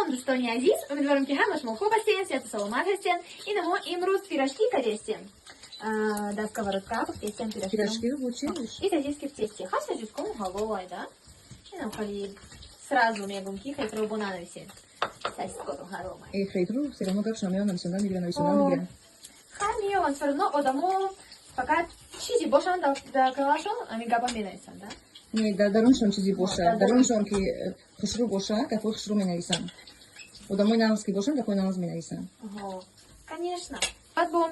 Салом, дӯстони азиз! Умедворам, ки ҳама шумо хуб ҳастед, сиҳату саломат ҳастед. Ина мо имрӯз пирожки кардестем. Дар сковородка пухтестем пирожки. Пирожки получилось? И сосиски в тесте. Ха, сосиском ҳалолай, да? Инам хали сразу мегум, ки хайтро бо нанависем. Сосискотон ҳалолай. Э, хейтру все равно гапшона меоян, нависонда мегиран, нависонда мегиран. Ха, меёванд, все равно одамо фақат чизи бошанд дар каналашон, ами гапа менависанд, да? Не, дар даруншон чизи боша. Дар Даруншон ки хушрӯ боша, гапҳои хушрӯ менависанд. Одамои нағз ки бошанд, гапҳои нағз менависанд. Ого, конечно. Баъд бо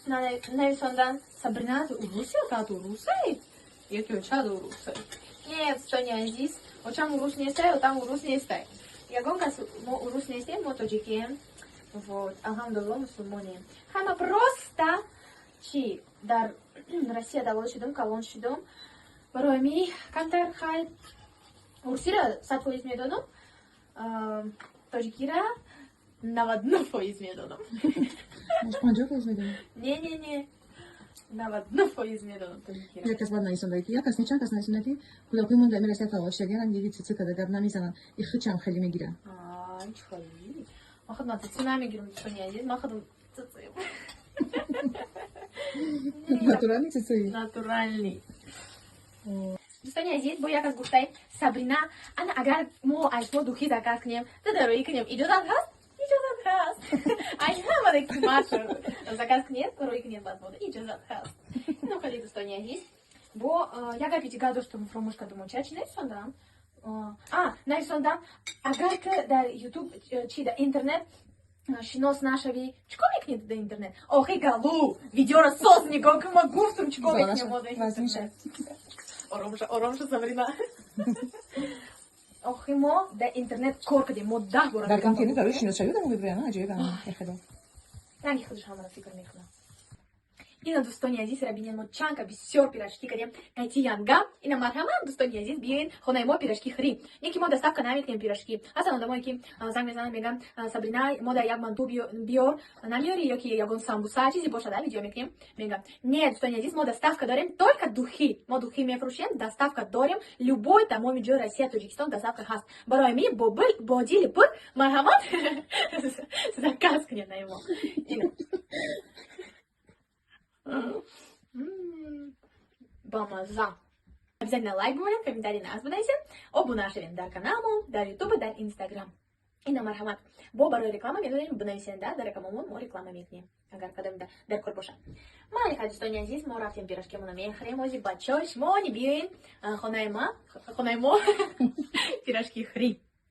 нависондан: «Сабрина урусия, кад урусай? Яки очад урусай». Нет, дӯстони азиз, очам урус нестай, отам урус нестай. Ягон кас мо урус нестем, мо тоҷикем. Вот, алҳамдулилло, мусулмонем. Ҳама просто чи дар Россия таваллуд шудум, калон шудум. Барои ми камтар хай урусиро 100% медонам, тоҷикира 99% медонам. Может, 50% медонам. Не, не, не. 99% медонам тоҷикиро. Як кас баъд нависонда ки, як кас не, чанд кас нависонда, ки кӯдакои мон дар Россия таваллуд шудагиан, диги цици када гап намезананд. И хичам хеле мегиранд. Ай, чӣ хали? Ман худам цици намегирам, дӯстони азиз, ман худам цици. Натуральный цици. Натуральный. Дӯстони азиз, бо як кас гуфтай: «Сабрина, ана агар мо аз шумо духи заказ кунем, дароӣ кунем, иҷозат ҳаст?» Иҷозат ҳаст. Ай ҳамаде қимат заказ кунед, роӣ кунед, баъд мода иҷозат ҳаст. Ино хеле, дӯстони азиз. Бо як гапи дигар доштам, фуромӯш кардам. Ча чи нависондам? А, нависондам: агар ки дар Ютуб чи дар интернет шинос нашавӣ, чӣ кор мекунед дар интернет? Охи галу, видеоро соз нигоҳ кун, ма гуфтум, чӣ кор мекунем мо дар интернет. Оромша, оромша, Сабрина. Охи мо дар интернет кор кардем, мо 10 бора. Дар интернет барои шиносшавӣ одамо мебурян, аҷоиб хело. Ранги худаш ҳамаро фикр мекунам. Ина, дӯстони азиз, рабинен, мо чанка бисёр пирожки кардем. Кайти янга. Ина, марҳамат, дӯстони азиз, биёен хонаи мо, пирожки хӯрӣ. Не ки мо доставка намекунем пирожки. Ҳастан одамое ки занг мезананд, мегӯянд: «Сабрина, мо дар як манту биёр, намеёрӣ ё ки ягон самбуса, чизе бошад, видео мекунем», мегӯям: «Не, дӯстони азиз, мо доставка дорем только духи, мо духи мефурӯшем, доставка дорем, любой тамоми ҷои Россия, Тоҷикистон доставка ҳаст». Барои ми бо дили пур марҳамат, заказ кунед на мо. Ина. Бамаза. Обязательно лайк бимонед, комментарий нас бинависед, обуна шавед дар каналмо, дар Ютуб, дар Инстаграм. Ина, марҳамат. Бо барои реклама метавонед бинависед, да, дар рақамомон мо реклама мекунем. Агар кадом дар кор бошад. Майли, дӯстони азиз, мо рафтем, пирожкемона мехӯрем. Ози бачаҳо, шумо биёен хонаи ма, хонаи мо, пирожки хӯрӣ.